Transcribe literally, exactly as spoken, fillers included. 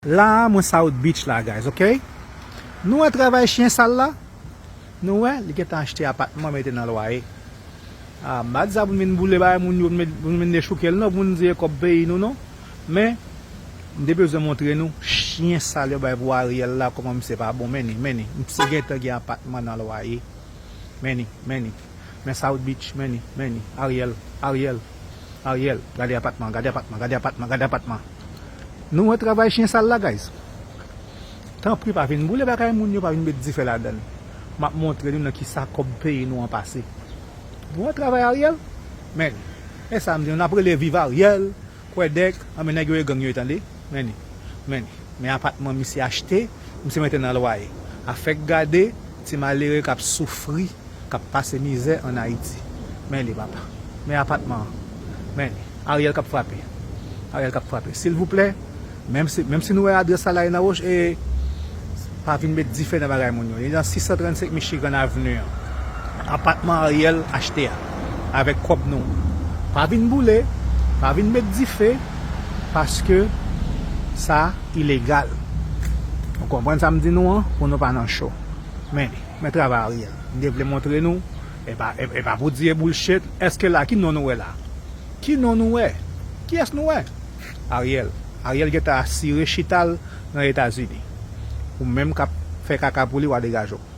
La, mwen South Beach la, guys, ok? Nou wè travay chyen sal la? Nou wè, li gentan achte apatman, mete nan lwaye. Ah, m pa di sa pou n vin boule bagay moun yo, pou n vin dechouke l non, pou n di e kòb peyi nou non. Men, m te bezwen montre nou chyen sal yo bay pou Ariel la, kòman misye pa bon, men ni, men ni. Misye gentan gen apatman nan lwaye. Men ni, men ni. Men South Beach, men ni, men ni. Ariel, Ariel, Ariel. Gade apatman, gade apatman, gade apatman, gade apatman. Nou wè travay chyen sal la, guys. Tanpri, pa vin boule bagay moun yo, pa vin met dife ladan l. M ap montre nou nan kisa kòb peyi nou an pase. Nou wè travay Ariel? Men, e sa m di nou, n ap rele viv Ariel, kwèdèk, anben nèg yo e gang yo, tande? Men ni, men ni. Men apatman misye achte, misye mete nan lwaye. Afèk gade, ti malere k ap soufri, k ap pase mizè ann Ayiti. Men li, papa. Men apatman an. Men li. Ariel k ap frape. Ariel k ap frape. Silvouplè, menm si, menm si nou wè adrès la la, e nan woch, e pa vin met dife nan bagay moun yo. Li nan sis san trannsenk Michigan Avenue an. Apatman Ariel achte a. Avèk kòb nou. Pa vin boule, pa vin met dife, paske sa ilegal. Ou konprann sa m di nou an? Pou nou pa nan cho. Men li. Men travay Ariel. M te vle montre nou. E pa, e, e pa pou di e bullshit. Èske la, ki non nou wè la? Ki non nou wè? Kiyès nou wè? Ariel. Ariel gentan asire chita l nan Etazini. Ou menm k ap fè kaka pou li, w a degaje w.